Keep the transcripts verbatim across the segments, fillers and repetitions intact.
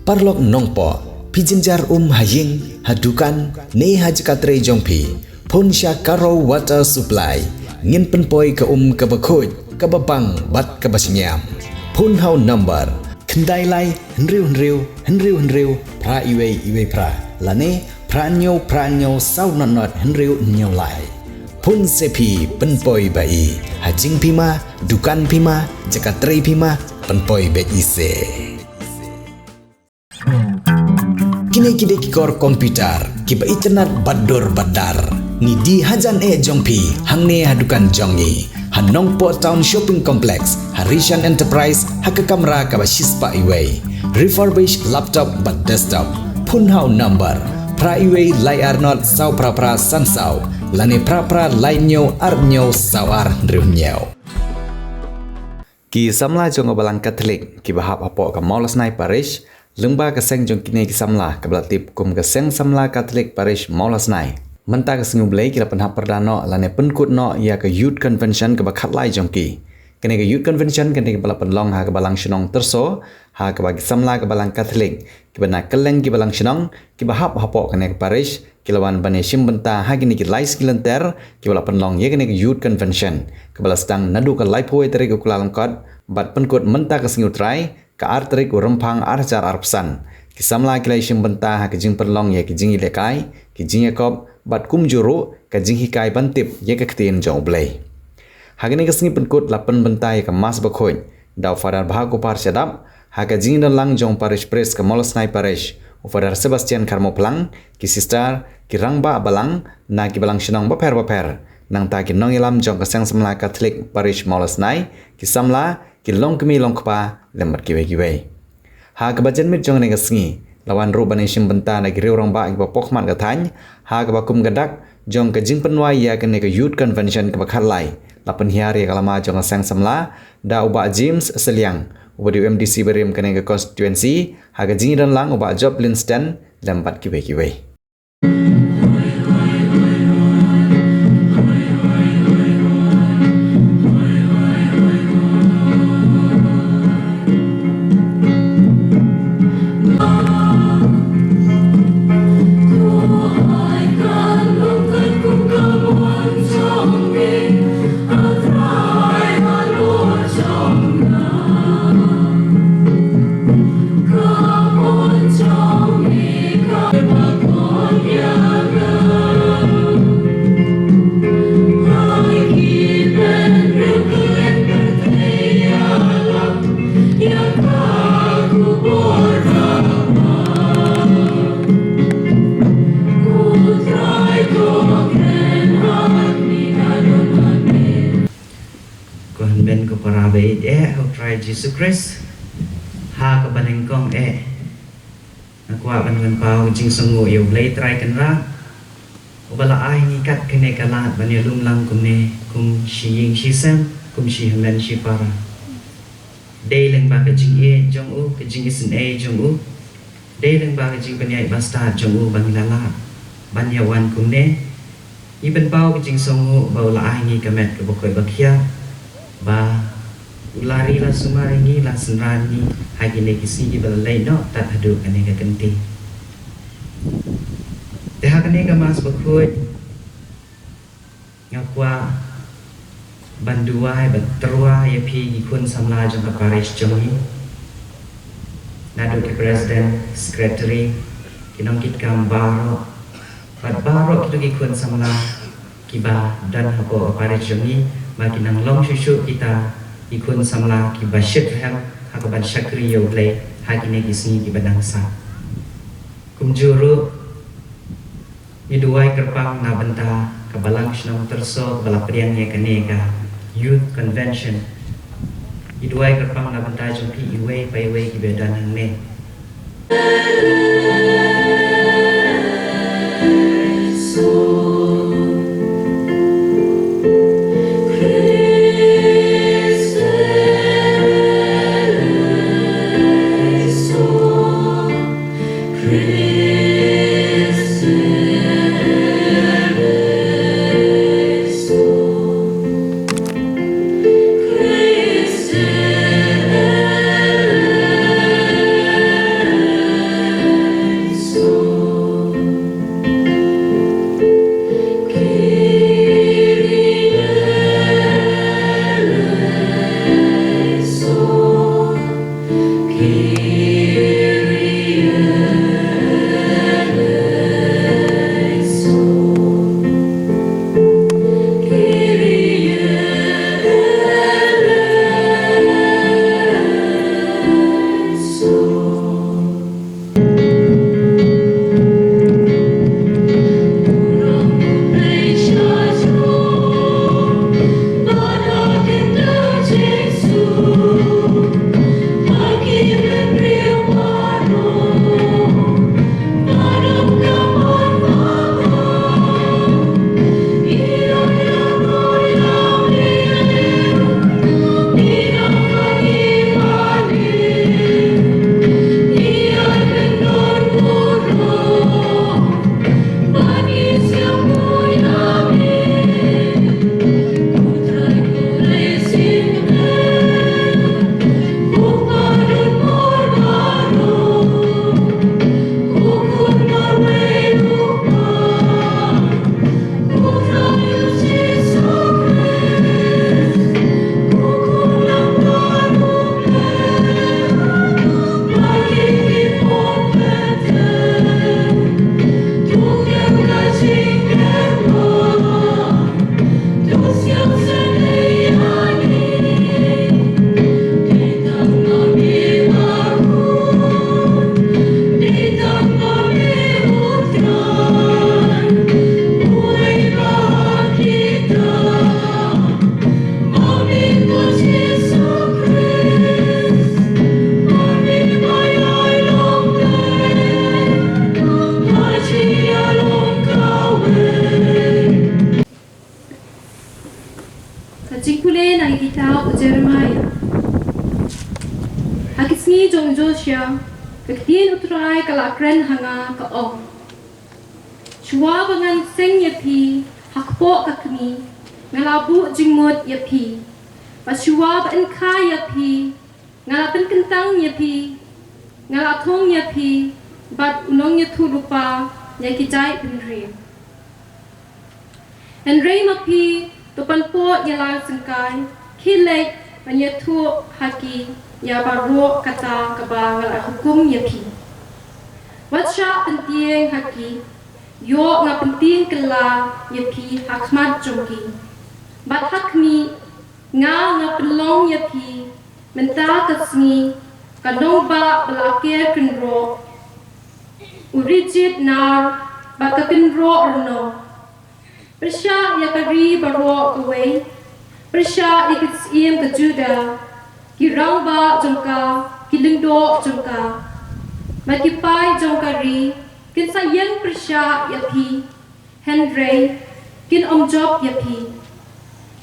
Paralok Nongpoh, phi jynjar um ha ïing, ha dukan, ne ha jaka trei jong phi, phone sha Karo Water Supply. Ngin pynpoi ka um kaba khuid, kaba bang bad kaba shngiam. Phone ha u number khyndai lai hynriew hynriew hynriew hynriew phra iwei iwei phra, lane phra hynñiew phra hynñiew saw nod nod hynriew hynñiew lai. Phone se phi, pynpoi ba i. Ha jingphi ma, dukan phi ma, jaka trei phi ma, pynpoi beit i se. Kine ki dei ki kor computer kiba itynnad bad dur bad dar. Ngi die hajan eh jong phi hangne ha dukan jong ngi, ha Nongpoh Town Shopping Complex, ha Rishan Enterprise, ha ka kamra kaba shispah iwei. Refurbished laptop bad desktop. Phone ha u number phra iwei lai ar nod saw phra phra san saw, lane phra phra lai hynñiew ar hynñiew saw ar hynriew hynñiew. Ki samla jong ka Balang Katholik kiba hap hapoh ka Mawlasnai Parish, lyngba ka seng jong kine ki samla kaba la tip kum ka Seng Samla Katholik Parish Mawlasnai, mynta ka sngi U Blei ki la pynhap pyrda noh lane pynkut noh ïa ka Youth Convention kaba khatlai jong ki. Kane ka Youth Convention kane kaba la pynlong ha ka Balang Shnong Tyrso, ha kaba ki samla ka Balang Katholik kiba na kylleng ki balang shnong kiba hap hapoh kane ka parish ki la wan ban ïashim bynta ha kine ki lai sngi lynter kiba la pynlong ïa kane ka Youth Convention, kaba la sdang naduh ka laiphew wei tarik u Kyllalyngkot bad pynkut mynta ka sngi U Trai, ka ar tarik u Rymphang ar hajar arphew san. Ki samla ki la ïashim bynta ha ka jingpynlong ïa ki jingïalehkai, ki jingïakop bad kumjuh ruh ka jinghikai ban tip ïa ka ktien jong U Blei. Ha kane ka sngi pynkut la pynbynta ïa ka Mass bakhuid da u Father Bhakupar Shadap, ha ka jingïadonlang jong u Parish Priest ka Mawlasnai Parish, u Father Sebastian Kharmawphlang, ki sister, ki rangbah balang na ki balang shnong bapher bapher, nangta ki nongïalam jong ka Seng Samla Katholik Parish Mawlasnai, ki samla, ki longkmie longkpa lem bad kiwei kiwei. Ha kaba janmiet jong kane ka sngi la wan ruh ban ïashim bynta da ki riew rangbah kiba poh khmat ka thaiñ, ha kaba kum ka dak jong ka jingpynwai ïa kane ka Youth Convention kaba khatlai, la pynhiar ïa ka lama jong ka Seng Samla da u Bah James Sylliang, uba dei u M D C barim kane ka constituency, ha ka jingïadonlang u Bah Joplin Sten lem bad kiwei kiwei. Ko hynmen ko para baieit eh ha u Trai Jisu Khrist, ha kaba nyngkong eh nga kwah ban pynpaw ka jingsngewnguh ïa u Blei Trai Kynrad, uba la ai ngi kat kane ka lad ban ïalum lang kumne kum shi ïing shi sem, kum shi hynmen shi para. Dei lyngba ka jingïeit jong u, ka jingisynei jong u, dei lyngba ka jingpynïaid bastad jong u ba ngi la lah ban ïa wan kumne. Ngi pynpaw ka jingsngewnguh ba u la ai ngi ka met kaba koit ba khiah, ba u la ri la sumar ïa ngi, la synran ngi ha kine ki sngi kiba la leit noh tad haduh kane ka kynti. Te ha kane ka Mass bakhuid nga kwah ban duwai, ban tyrwa ïa phi ki khun samla jong ka parish jong ngi, naduh ki president, secretary, ki nongkitkam baroh, bad baroh kito ki khun samla kiba don hapoh ka parish jong ngi, ba ki nang long shuh shuh kita ki khun samla kiba shitrhem ha kaban shakri ïa u Blei ha kine ki sngi kiba dang sah. Kumjuh ruh, ngi duwai kyrpang na bynta ka Balang Shnong Tyrso kaba la pdiang ïa kane ka Youth Convention. Ngi duwai kyrpang na bynta jong phi iwei pa iwei kiba don hangne. Ka jingpule na ki kitab u Jeremiah. Ha ki sngi jong u Joshua, ka ktien u Trai ka la kren ha nga ka ong. Shuwa ba ngan seng ïa phi ha kpoh ka kmie, nga la buh jingmut ïa phi. Bad shuwa ba yn kha ïa phi, nga la pynkyntang ïa phi, nga la thung ïa phi bad u nongïathuhlypa ïa ki jaitbynriew. Hynrei ma phi, to pan poh ïa la syngkai, khie leit ban ïathuh ha ki ïa baroh kata kaba nga la hukum ïa phi. Wat shah pyntieng ha ki, ïoh nga pyntieng kylla ïa phi ha khmat jong ki. Bad ha khmih, nga nga pynlong ïa phi mynta ka sngi ka nongbah ba la ker kynroh, u rijit nar bad ka kynroh rnong. Pyrshah ïa ka ri baroh kawei, pyrshah ïa ki syiem ka Judah, ki rangbah jong ka, ki lyngdoh jong ka, bad ki paid jong ka ri kin sa ïeng pyrshah ïa phi. Hynrei kin ym jop ïa phi,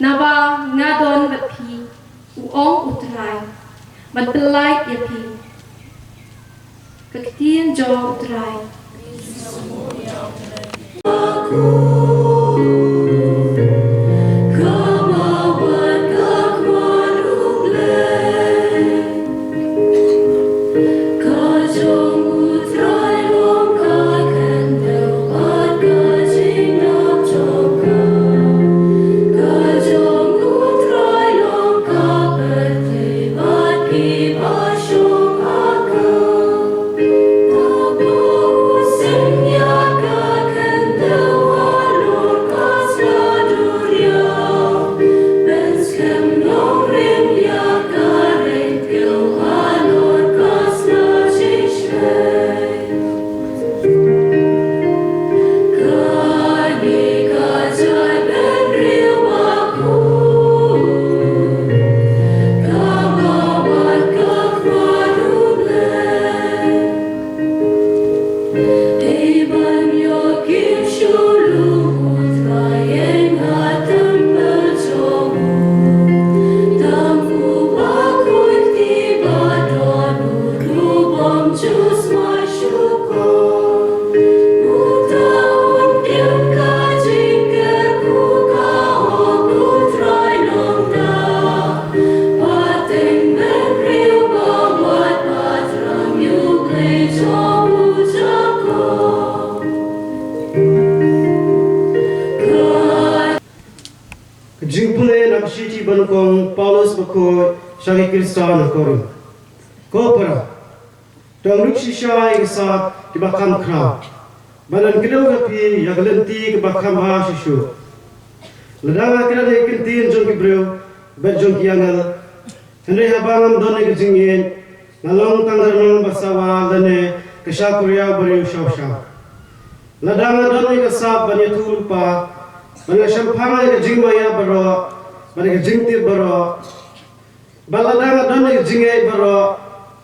naba nga don bad phi, u ong u Trai, ban pyllait ïa phi. Ka ktien jong u Trai. Ka jingpule na ka shithi ba nyngkong u Paulus bakhuid sha ki Khristan ha Korinth. Ko para, To ngin lut shisha ïa ki sap kiba kham khraw, bad ngan kdew ha phi ïa ka lynti kaba kham bha shuh shuh. Lada nga kren ha ki kyntien jong ki briew bad jong ki angel, hynrei haba ngam don ïa ka jingïeit, nga long tang ka rnong ba sawa lane ka shakri ba riewshaw shaw. Lada nga don ïa ka sap ban ïathuhlypa, ban ïa shemphang ïa ka jingmaïa baroh bad ïa ka jingtip baroh, bad lada nga don ïa ka jingïeit baroh,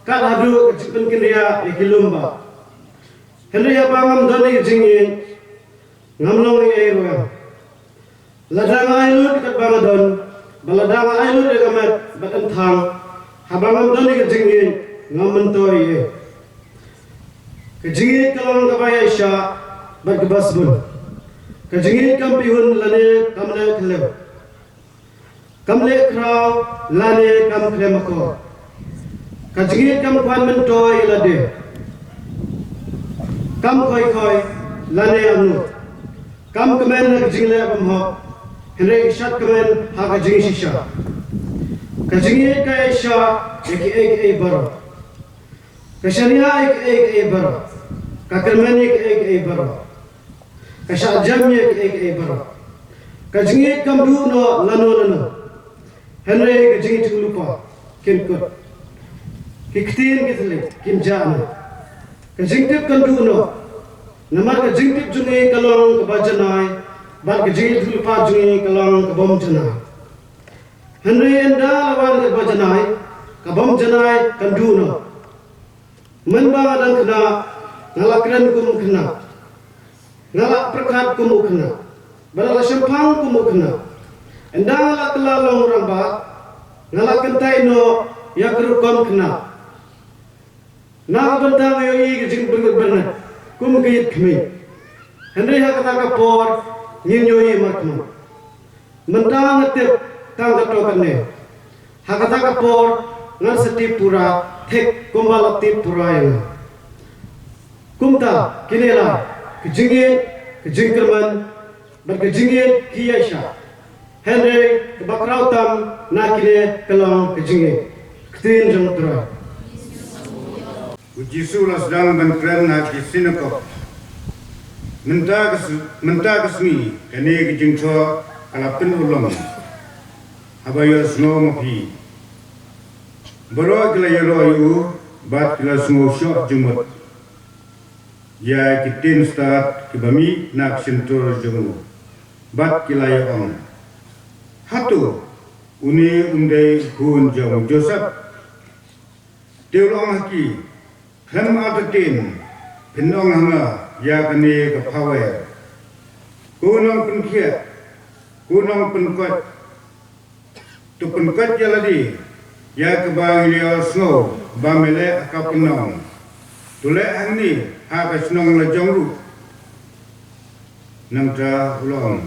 kat haduh ka jingpynkynriah ïa ki lum bah, hynrei haba ngam don ïa ka jingïeit, ngam long ei ei ruh em. Lada nga ai lut katba nga don, bad lada nga ai lut ïa ka met bad ka thang, haba ngam don ïa ka jingïeit, ngam myntoi ei ei. Ka jingïeit ka long kaba ïaishah bad kaba sbun. Ka jingïeit kam pyrshah lane kam leh khlem, kam leh khraw lane kam khlem akor. Ka jingïeit kam kwah myntoi ïa lade, kam khoi khoi lane angnud. Kam kmen ha ka jingleh bymhok, hynrei ka shad kmen ha ka jingshisha. Ka jingïeit ka ïaishah ïa kiei kiei baroh. Ka shaniah ïa kiei kiei baroh. Ka kyrmen ïa kiei kiei baroh. Ka shah jem ïa kiei kiei baroh. Ka jingïeit kam duh noh lano lano, hynrei ka jingïathuhlypa kim kut. Ki ktien ki thylliej kim jah noh. Ka jingtip kan duh noh. Namar ka jingtip jong ngi ka long kaba janai, bad ka jingïathuhlypa jong ngi ka long ka bym janai. Hynrei ynda la wan kaba janai, ka bym janai kan duh noh. Mynba nga dang khynnah, nga la kren kum u khynnah, nga la pyrkhat kum u khynnah, bad nga la shemphang kum u khynnah. Ynda nga la kylla long u rangbah, nga la kyntait noh ïa ka rukom khynnah. Na ka bynta nga ïohi ka jingbyrngeit byrngeit kum ka ïit khmih, hynrei ha kata ka por ngin ïohi markhmat. Mynta nga tip tang katto katne, ha kata ka por ngan sa tip pura thik kumba la tip pura ïa nga. Kumta kine lai, ka jingïeit, ka jingkyrmen bad ka jingïeit ki ïaishah. Hynrei kaba khraw tam na kine ka long ka jingïeit. Ka ktien jong U Trai. U Jisu u la sdang ban kren ha ki synagog. Mynta ka s-, mynta ka sngi kane ka jingthoh ka la pynurlong, haba ïohsngew ma phi. Baroh ki la ïaroh ïa u bad ki la sngewshoh jingmut ïa ki ktien stad kiba mih na ka shyntur jong u, bad ki la ïa ong, hato une um dei u khun jong u Joseph? Te u la ong ha ki, khlem artatien phin ong ha nga ïa kane ka phawer, ko nongpynkhiah, ko nongpynkoit. To pynkoit ïa lade ïa kaba ngi la ïohsngew ba me leh ha ka pynong. To leh hangne ha ka shnong la jong ruh. Nangta u la ong,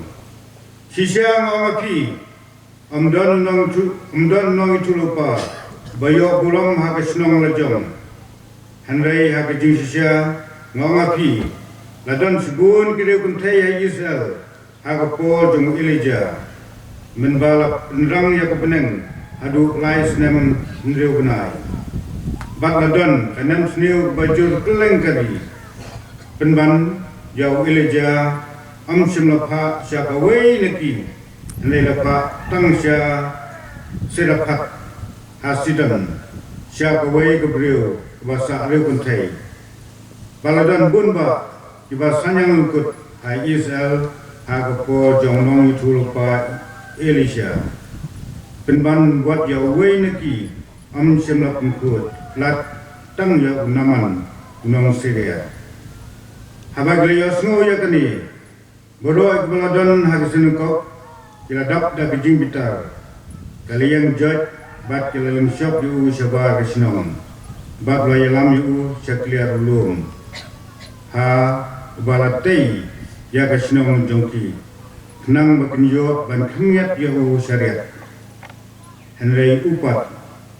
shisha nga ong ha phi, ym don u nongïathuh, ym don u nongïathuhlypa ba ïoh burom ha ka shnong la jong. Hynrei ha ka jingshisha nga ong ha phi, la don shibun ki riew kynthei ha Israel ha ka por jong u Elijah, mynba la pynrang ïa ka bneng haduh lai snem hynriew bnai. Bad la don ka nemsniew ba jur kylleng ka ri. Pynban ïa u Elijah ym shym la phah sha kawei na ki, hynrei la phah tang sha Sarephath ha Sidon, sha kawei ka briew kaba sah riew kynthei. Ba la don bun bah kiba sangñiang lyngkut ha Israel ha ka por jong u nongïathuhlypa Elisha. Pynban wat ïa uwei na ki ym shym la pynkhuid, lait tang ïa u Naaman u nong Syria. Haba ki la ïohsngew ïa kane, baroh kiba la don ha ka synagog ki la dap da ka jingbitar. Ka la ïeng joit bad ki la lynshop ïa u shabar ka shnong, bad la ïalam ïa u sha kliar u lum, ha uba la tei ïa ka shnong jong ki, khnang ba kin ïoh ban khyndiat ïa u sha riat. Hynrei u pat,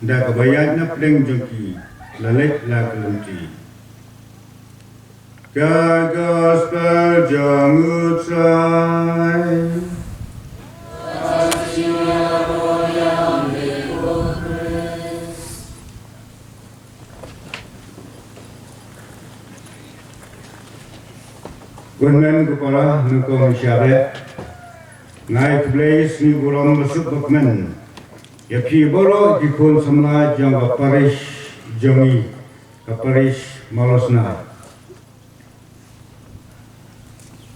da kaba ïaid na pdeng jong ki, la leit la ka lynti. Ka Gospel jong U Trai. Ko hynmen ko para, nyngkong sha beh, nga ai khublei sngi burom basuk bakmen ïa phi baroh ki khun samla jong ka parish jong ngi, ka parish Malosna.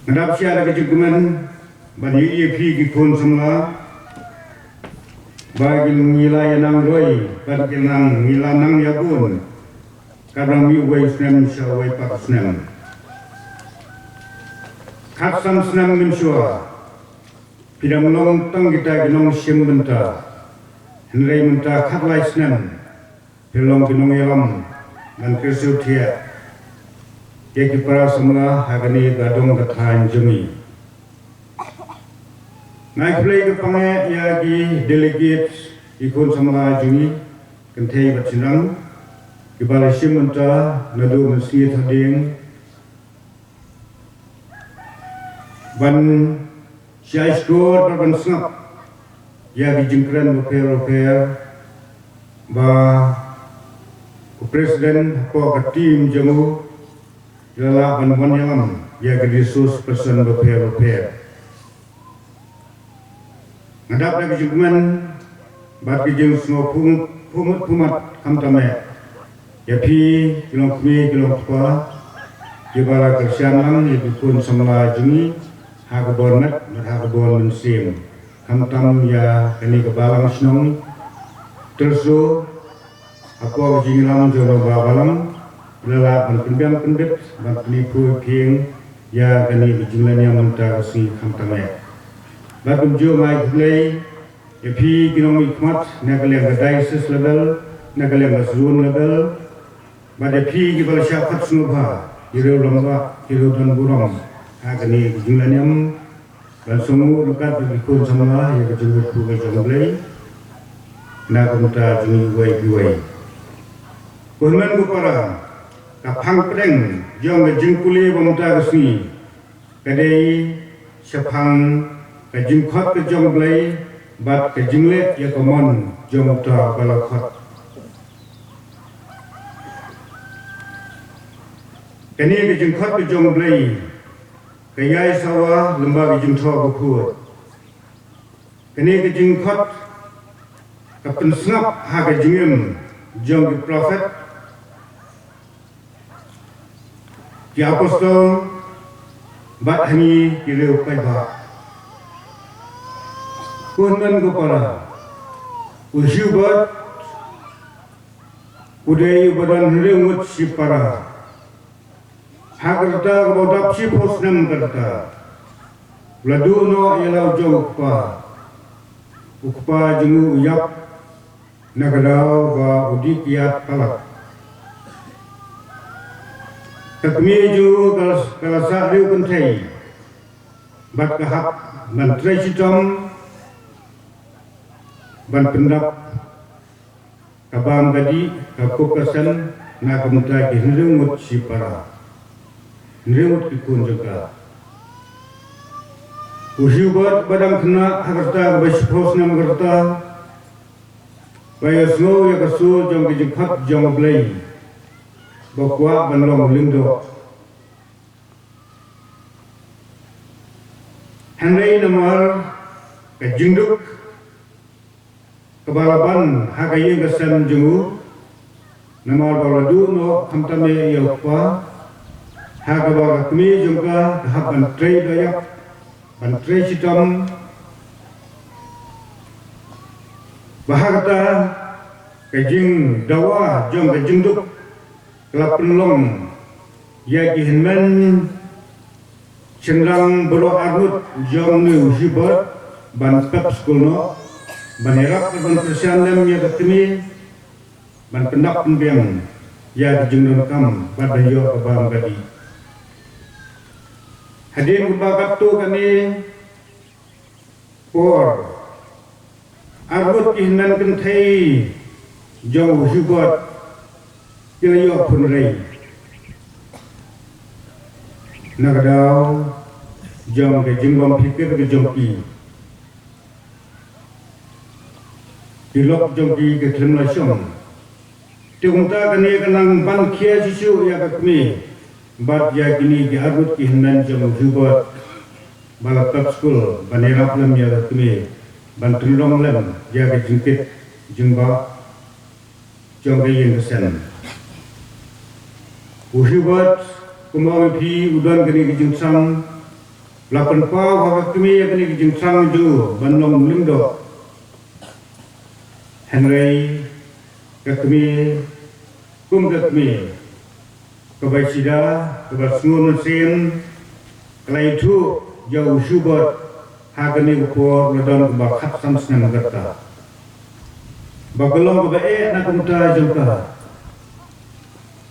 Nga dap sha da ka jingkmen ban ïohi ïa phi ki khun samla ba ngi la ïa nang roi, ba ngi la nang ïa bun, ka dang mih uwei u snem sha uwei pat u snem. Khatsan snem mynshuwa phi dang long tang kita ki nongshim bynta, hynrei mynta khatlai snem phi long ki nongïalam ban kyrsiew thiah ïa ki para samla ha kane ka dong ka thaiñ jong ngi. Nga ai khublei kyrpang ïa ki delegates, ki khun samla jong ngi kynthei bad shynrang kiba la shim bynta naduh mynsngi thading ban shai shkor bad ban sngap ïa ki jingkren bapher bapher ba u president hapoh ka team jong u u la lah ban wan ïalam ïa ki resource person bapher bapher. Nga dap da ka jingkmen bad ka jingsngewphylla pyrshah pyrshah khamtam eh ïa phi ki longkmie ki longkpa kiba la kyrshan lang ïa ki khun samla jong ngi ha ka bor met bad ha ka bor mynsiem, khamtam ïa kane ka balang shnong Tyrso. Hapoh ka jingïalam jong u Rangbah Balang, u la lah ban pynbiang pynbit ban pyni pyrshah ïa kane ka jingleh niam mynta ka sngi khamtam eh. Bad kumjuh nga ai khublei ïa phi ki nongmihkhmat na ka liang ka diocese level, na ka liang ka zone level, bad ïa phi kiba la shah khot sngewbha, ki riew rangbah, ki riew don burom ha kane ka jingleh niam, ban sngewthuh ryngkat bad ki khun samla ïa ka jingmut buh ka jong U Blei na ka bynta jong ngi uwei pa uwei. Ko hynmen ko para, ka phang pdeng jong ka jingpule ba mynta ka sngi ka dei shaphang ka jingkhot ka jong U Blei bad ka jingleh ïa ka mon jong uta uba la khot. Kane ka jingkhot ka jong U Blei ka ïai sawa lyngba ka jingthoh bakhuid. Kane ka jingkhot ka pynsngap ha ka jingim jong ki prophet, ki apostol bad ha ngi ki riew paidbah. Ko hynmen ko para, u Hubert u dei uba don hynriew ngut shipara. Ha ka rta kaba u dap shiphew snem ka rta, u la duh noh ïa la u jong u kpa. U kpa jong u u ïap na ka daw ba u dih kyiad palat. Ka kmie jong u ka, ka la sah riew kynthei bad ka hap ban trei shitom ban pyndap ka bam ka dih, ka kup ka sem na ka bynta ki hynriew ngut shipara, hynriew ngut ki khun jong ka. U Hubert ba dang khynnah ha ka rta kaba shiphew snem ka rta, ba ïohsngew ïa ka sur jong ka jingkhot jong U Blei, ba kwah ban long u lyngdoh. Hynrei namar ka jingduk kaba la ban ha ka ïing ka sem jong u, namar ba u la duh noh khamtam eh ïa u kpa, ha kaba ka kmie jong ka ka hap ban trei da ïap, ban trei shitom. Ba ha kata ka jingdawa jong ka jingduk ka la pynlong ïa ki hynmen shynrang baroh arngut jong une u Hubert ban pep skul noh, ban ïarap ban kyrshan lem ïa ka kmie, ban pyndap pynbiang ïa ka jingdonkam bad ban ïoh ka bam ka dih. Hadien kaba katto katne por, arngut ki hynmen kynthei jong u Hubert ki la ïoh khun rei na ka daw jong ka jingbym phikir ka jong ki. Ki lok jong ki ki khlem la shong. Te kumta kane ka nang ban khia shisha ïa ka kmie. Bad ïa kine ki arngut ki hynmen jong u Hubert ba la pep skul ban ïarap lem ïa ka kmie ban pynlong lem ïa ka jingkit jingbah jong ka ïing ka sem. U Hubert, kumba ong ïa phi, u don kane ka jingthrang, la pynpaw ha ka kmie ïa kane ka jingthrang jong u ban long lyngdoh. Hynrei ka kmie, kum ka kmie kaba shida, kaba sngewsih mynsiem, ka la ïathuh ïa u Hubert ha kane ka por la don kaba khatsan snem kata, ba ka long kaba eh na ka bynta jong ka,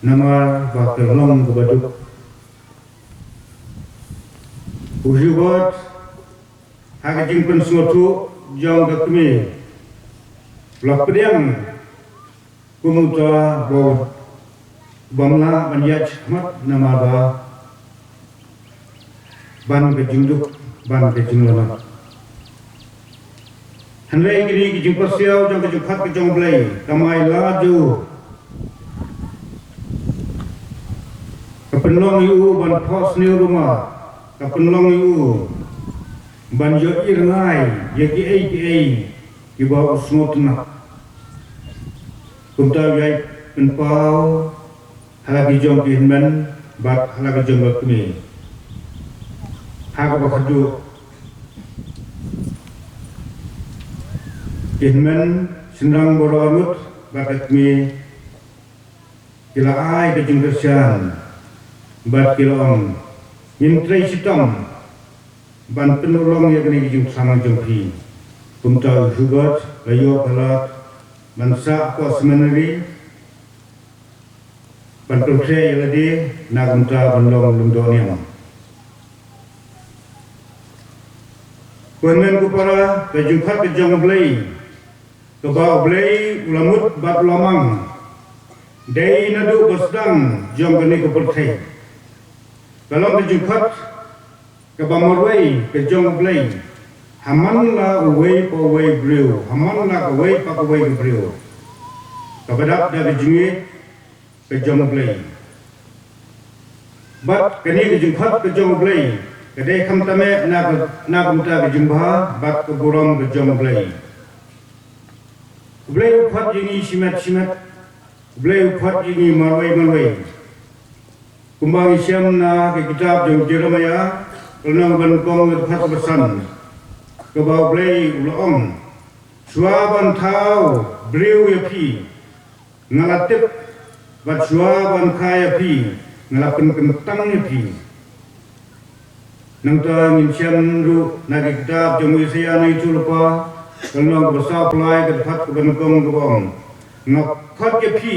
namar ba ka long kaba duk. U Hubert, ha ka jingpynsngewthuh jong ka kmie, la pdiang kum uta ba u bym lah ban ïaid shakhmat namar ba ban ka jingduk, ban ka jinglanot. Hynrei kine ki jingpyrsiaw jong ka jingkhot ka jong U Blei, kam ai lad ïa u. Ka pynlong ïa u ban phohsniew ruma, ka pynlong ïa u ban ïohi rngai ïa kiei kiei kiba u sngewtynnat. Kumta u ïai pynpaw ha la ki jong ki hynmen bad ha la ki jong ka kmie. Ha kaba khadduh ki hynmen shynrang baroh arngut bad ka kmie ki la ai ka jingkyrshan bad ki la ong, ngin trei shitom ban pynurlong ïa kane ka jingthrang jong phi. Kumta u Hubert la ïoh ka lad ban sah hapoh seminary ban pynkhreh ïa lade na ka bynta ban long lyngdoh niam. Ko hynmen ko para, ka jingkhot ka jong U Blei kaba U Blei u la mut bad u la mang dei naduh ba sdang jong kane ka pyrthei. Ka long ka jingkhot kaba marwei ka jong U Blei ha man la uwei pa uwei u briew, ha man la kawei pa kawei ka briew, kaba dap da ka jingïeit ka jong U Blei. Bad kane ka jingkhot ka jong U Blei ka dei khamtam eh na ka, na ka bynta ka jingbha bad ka burom ka jong U Blei. U Blei u khot ïa ngi shimet shimet, U Blei u khot ïa ngi marwei marwei. Kumba ngi shem na ka kitab jong Jeremiah, ka lynnong ba nyngkong, ka dkhot ba san, kaba U Blei u la ong, shuwa ban thaw briew ïa phi nga la tip, bad shuwa ban kha ïa phi nga la pynkyntang ïa phi. Nangta ngin shem ruh na ka kitab jong u Isaïah na u Ïthuhlypa, ka lynnong kaba saw phew lai, ka dkhot kaba nyngkong, kaba ong, nga khot ïa phi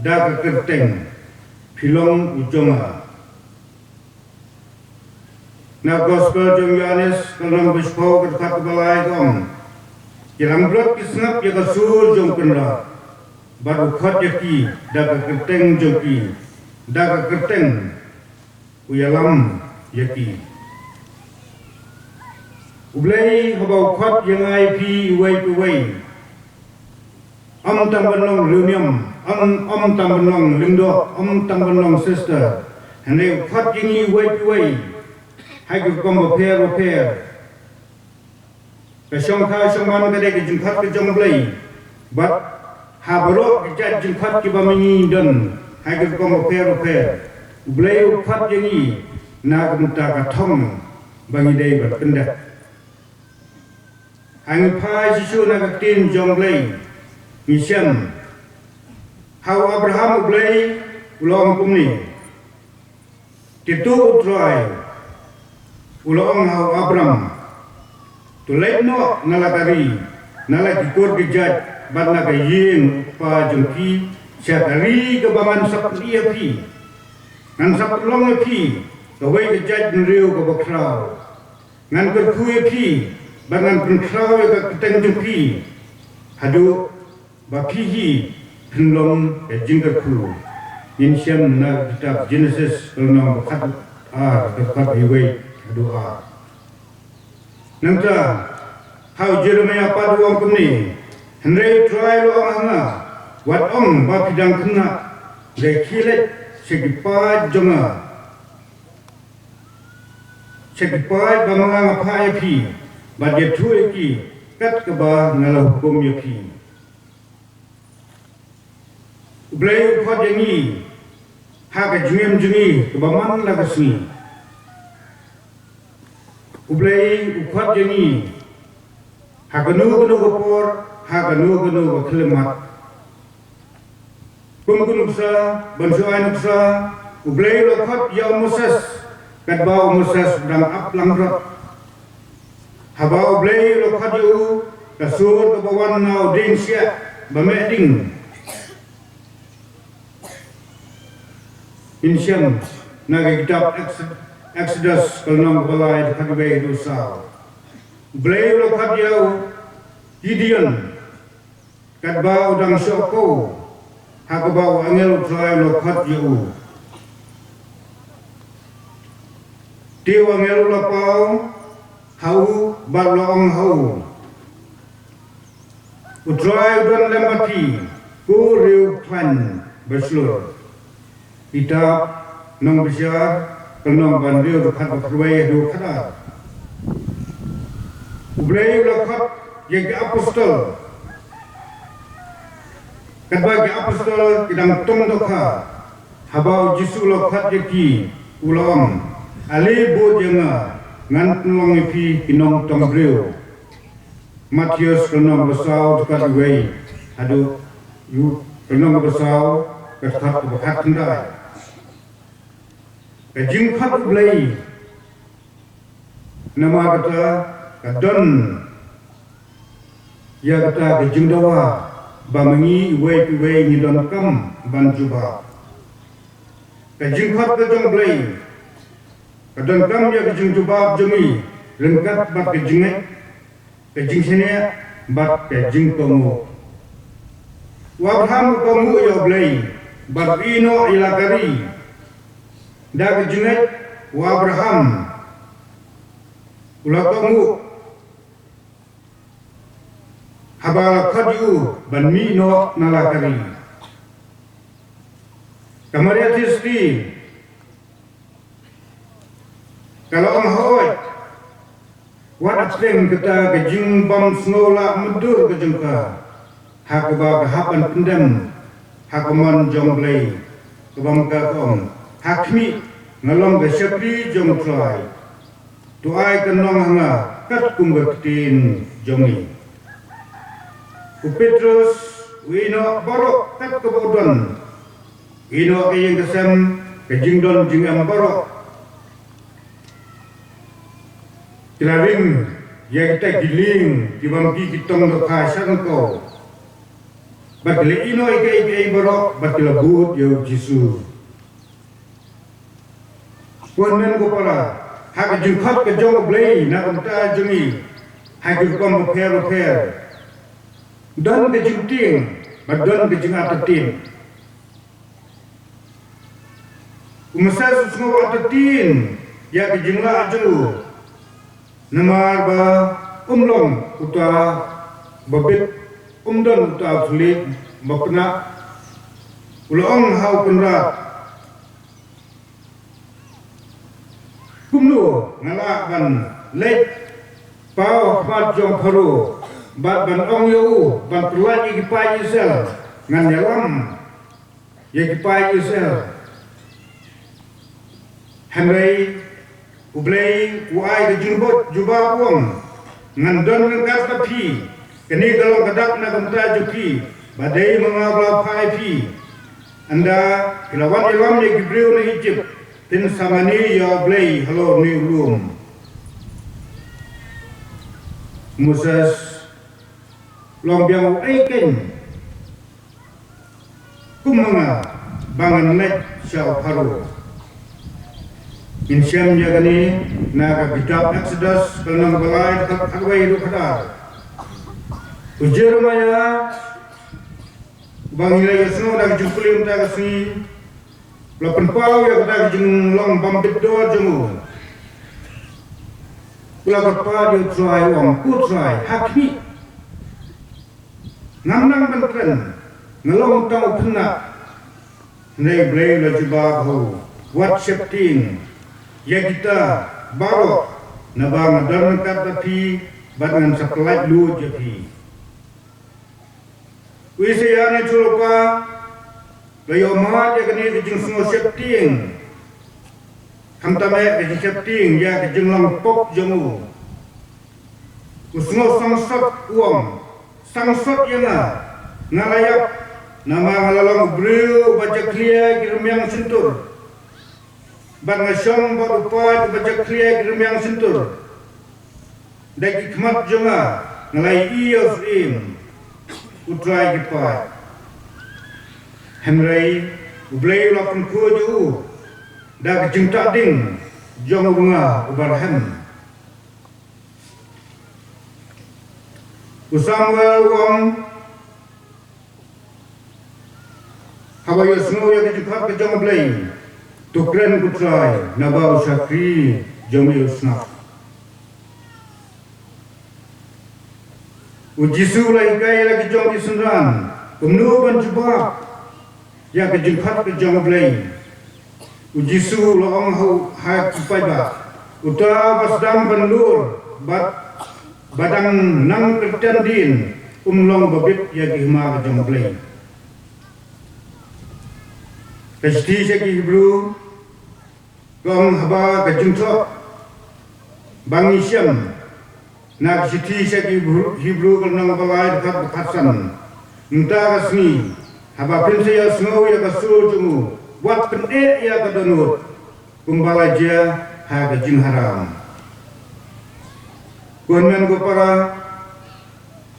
da ka kyrteng, phi long u jong nga. Na ka gospel jong u Ïoannis, ka lynnong ba shiphew, ka dkhot kaba lai, ka ong, ki langbrot ki sngap ïa ka sur jong u Kynrad, bad u khot ïa ki da ka kyrteng jong ki, da ka kyrteng u ïalam ïa ki. U Blei haba u khot ïa nga ïa phi iwei pa iwei, ym tang ban long riewniam, ym, ym tang ban long lyngdoh, ym tang ban long sister, hynrei u khot ïa ngi iwei pa iwei ha ki rukom bapher bapher. Ka shongkha shongman ka dei ka jingkhot ka jong U Blei. Bad ha baroh ki jait jingkhot kiba ma ngi don ha ki rukom bapher bapher, U Blei u khot ïa ngi na ka bynta ka thong ba ngi dei ban pyndep. Ha ngi phai shisha na ka ktien jong U Blei, ngi shem ha u Abraham U Blei u la ong kumne. Te to U Trai u la ong ha u Abram, to leit noh na la ka ri, na la ki kur ki jait, bad na ka ïing u kpa jong phi, sha ka ri kaba ngan sa pyni ïa phi. Ngan sa pynlong ïa phi kawei ka jaitbynriew kaba khraw. Ngan kyrkhu ïa phi, bad ngan pynkhraw ïa ka kyrteng jong phi, haduh ba phi hi phin long ka jingkyrkhu. Ngin shem na ka kitab Genesis, ka lynnong ba khat ar, ka dkhot iwei haduh ar. Nangta ha u Jeremiah pat u ong kumne, hynrei U Trai u la ong ha nga, wat ong ba phi dang khynnah, dei khie leit sha ki paid jong nga, sha ki paid ba ma nga nga phah ïa phi, bad ïathuh ïa ki kat kaba nga la hukum ïa phi. U Blei u khot ïa ngi ha ka jingim jong ngi kaba man la ka sngi. U Blei u khot ïa ngi ha kano kano ka por, ha kano kano ka khyllipmat. Kum ka nuksa, ban shu ai nuksa, U Blei u la khot ïa u Moses, katba u Moses u dang ap langbrot. Haba U Blei u la khot ïa u, ka sur kaba wan na u dieng shiah ba meh ding. Ngin shem na ka kitab Ex-, Exodus, ka lynnong kaba lai, dkhot kaba ïa u saw. U Blei u la khot ïa u Gideon, katba u dang shoh kow, ha kaba u angel U Trai u la khot ïa u. Te u angel u la paw ha u bad u la ong ha u, U Trai u don lem bad phi, ko riew khlaiñ ba shlur. Kitab Nongbishar, ka lynnong ba hynriew, dkhot ba khatwei haduh khatar. U Blei u la khot ïa ki apostol. Katba ki apostol ki dang tong dohkha, haba U Jisu u la khot ïa ki, u la ong, ale bud ïa nga, ngan pynlong ïa phi ki nongtong briew. Mathaios ka lynnong ba saw, dkhot kaba wei haduh, ïa ka lynnong ba saw, ka dkhot kaba khatkhyndai. Ka jingkhot U Blei, namar kata ka don ïa kata ka jingdawa ba ma ngi iwei pa iwei ngi donkam ban jubab. Ka jingkhot ka jong U Blei ka donkam ïa ka jingjubab jong ngi ryngkat bad ka jingngeit, ka jingshaniah bad ka jingkohnguh. U Abraham u kohnguh ïa U Blei bad u Enok ïa la ka ri. Da ka jingngeit u Abraham u la kohnguh haba la khot ïa u ban mih noh na la ka ri. Ka Maria Theisotti ka la ong, hooid, wat ap teng kata ka jingbym sngewlah mutdur ka jong ka, ha kaba ka hap ban pyndem ha ka mon jong U Blei, kaba ma ka ka ong, ha khmih, nga long ka shakri jong U Trai. To ai ka nong ha nga katkum ka ktien jong me. U Petros, u Enok, baroh kat kaba u don. U Enok ka ïing ka sem, ka jingdon jingem baroh, ki la ring ïa kita ki lieng kiba ma ki ki tong dohkha sha ryngkew. Bad ki la ïehnoh ïa kiei kiei baroh bad ki la bud ïa U Jisu. Ko hynmen ko para, ha ka jingkhot ka jong U Blei na ka bynta jong ngi, ha ki rukom bapher bapher, don ka jingtieng bad don ka jingartatien. U Moses u sngew artatien ïa ka jinglah jong u, namar ba um long uta ba bit, um don uta u thylliej ba pnah. U la ong ha u Kynrad, kumno nga lah ban leit paw ha khmat jong Pharaoh bad ban ong ïa u ban pyllait ïa ki paid Israel? Ngan ïalam ïa ki paid Israel. Hynrei U Blei u ai ka jingbud jubab, u ong, ngan don ryngkat bad phi. Kane ka long ka dak na ka bynta jong phi, ba dei ma nga ba la phah ïa phi. Ynda ki la wan ïalam ïa ki briew na Ijipt, phin sa mane ïa U Blei halor une u lum. Moses, long biang u ei keiñ kum ma nga ba ngan leit sha u Pharaoh. Ngin shem ïa kane na ka kitab Exodus, ka lynnong ba lai, dkhot khatwei haduh khatar. U Jeremiah, ba ngi la ïasnoh da ka jingpule mynta ka sngi, u la pynpaw ïa kata ka jinglong bym bit dor jong u. U la kyrpad ïa U Trai, u ong, ko Trai, ha khmih, ngam nang ban kren, nga long tang u khynnah. Hynrei U Blei u la jubab ha u, wat sheptieng ïa kita baroh, naba nga don ryngkat bad phi bad ngan sa pyllait luid ïa phi. U Isaïah u la ïoh mad ïa kane ka jingsngew sheptieng, khamtam eh ka jingsheptieng ïa ka jinglong pop jong u. U sngew sangsot, u ong, sangsot ïa nga, nga la ïap, namar nga la long u briew uba jakhlia ki rmiang shyntur, bad nga shong bad u paid uba jakhlia ki rmiang shyntur. Da ki khmat jong nga nga la ïohi ïa u Syiem, u Trai ki paid. Hynrei U Blei u la pynkhuid ïa u da ka jingtah ding jong u bnga uba rhem. U Samuel u ong, haba ïohsngew ïa ka jingkhot ka jong U Blei, to kren ko Trai, naba u shakri jong me u sngap. U Jisu u la hikai ïa la ki jong ki synran kumno ban jubab ïa ka jingkhot ka jong U Blei. U Jisu u la ong ha u, ha ki paidbah, uta ba sdang ban lur bad ba dang nang kyrteng dien, um long ba bit ïa ki hima ka jong U Blei. Ka shithi sha ki Hebru ka ong, haba ka jingthoh ba ngi shem na ka shithi sha ki Hebru, Hebru ka lynnong ba lai, dkhot ba khatsan. Mynta ka sngi, haba phin sa ïohsngew ïa ka sur jong u, wat pyneh ïa ka dohnud kumba la jia ha ka jingharam. Ko hynmen ko para,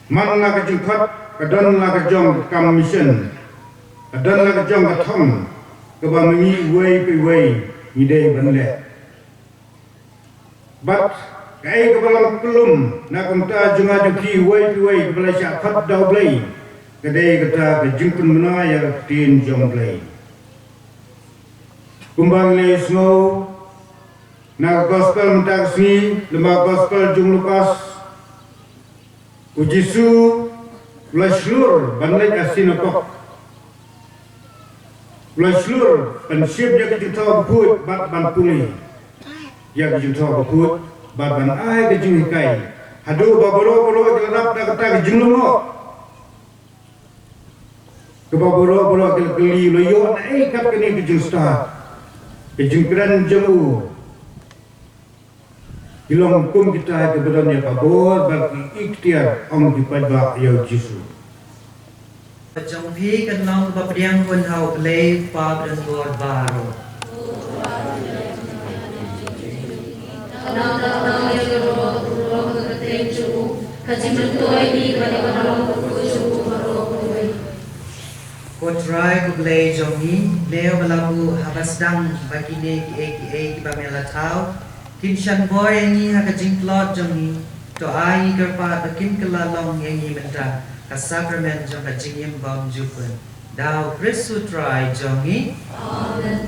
man la ka jingkhot ka don la ka jong ka kam mission, ka don la ka jong ka thong kaba ma ngi uwei pa uwei ngi dei ban leh. Bad kaei kaba long kyllum na ka bynta jong nga jong phi uwei pa uwei kaba la shah khot da U Blei, ka dei kata ka jingpynbna ïa ka ktien jong U Blei. Kumba ngi la ïohsngew na ka gospel mynta ka sngi, lyngba gospel jong u Lukas, u Jisu u la shlur ban leit ha synagog. U la shlur ban shim ïa ka Jingthoh Bakhuid bad ban pule ïa ka Jingthoh Bakhuid bad ban ai ka jinghikai, haduh ba baroh baroh ki la dap da kata ka jinglyngngoh. Kaba baroh baroh ki la kylli, u la ïoh naei kat kane ka jingstad, ka jingkren jong u. Ki long kum kita kiba don ïa ka bor bad ki iktiar, ong ki paidbah ïa u Jisu. Jong phi kan long kaba pdiang hun ha U Blei Kpa ba don bor baroh. Ko Trai ko Blei jong ngi, me ba la buh haba sdang ba kine kiei kiei kiba me la thaw kin shan bor ïa ngi ha ka jingtlot jong ngi, to ai ngi kyrpad ba kin kylla long ïa ngi mynta ka sakramen jong ka jingim bymjukut. Da U Khrist U Trai jong ngi. Amen.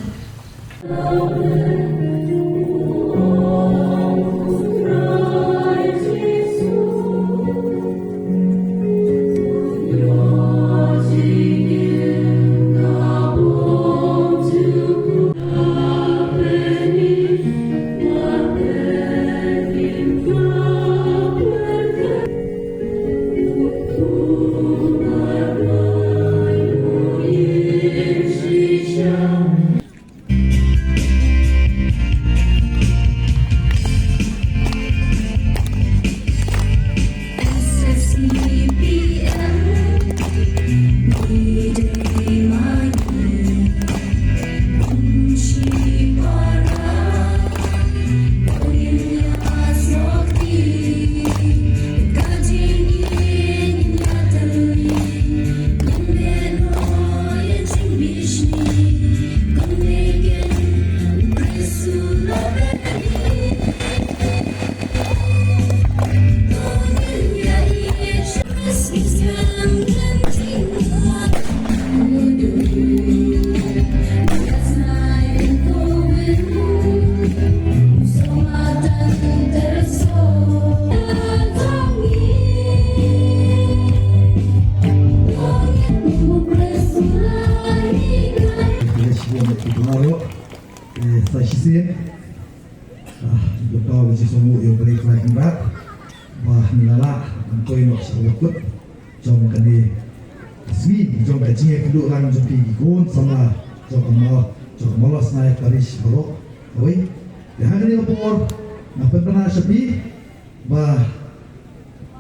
Ki bynta ruh, eh, sa shisien. Ah, da ba wa jingsngew ïa u Blei Trai Kynrad ba ngin lah ban poi noh sha la kut jong kane ka sngi, jong ka jingïakynduh lang jong phi ki khun samla jong ka Mawlai, jong ka Mawlasnai Parish baroh kawei. Te ha kane ka por nga pynbna sha phi ba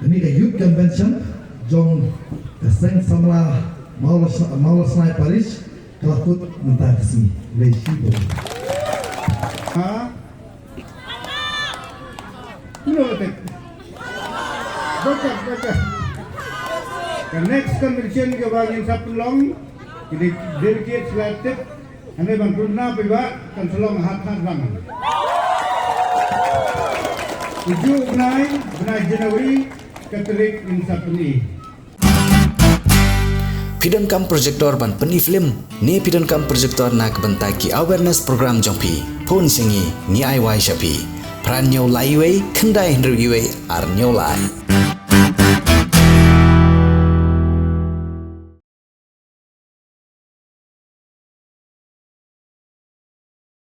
kane ka Youth Convention jong ka Seng Samla Mawlasnai, Mawlasnai Parish ka la kut mynta ka sngi. Lei shi bok. Ha? Mino tek. Baca, baca. Ka next convention ka ba ngin sa pynlong, ki dei delegate selected, hynrei ban pynbna phi ba kan sa long ha Thadlang. Uju u bnai, bnai January, ka tarik ngin sa pyni. Phi donkam projector ban pyni film ne phi donkam projector na ka bynta ki awareness program jong phi? Phone sha ngi, ngi ai wai sha phi. Phra hynñiew lai wei, khyndai hynriew wei, ar hynñiew lai.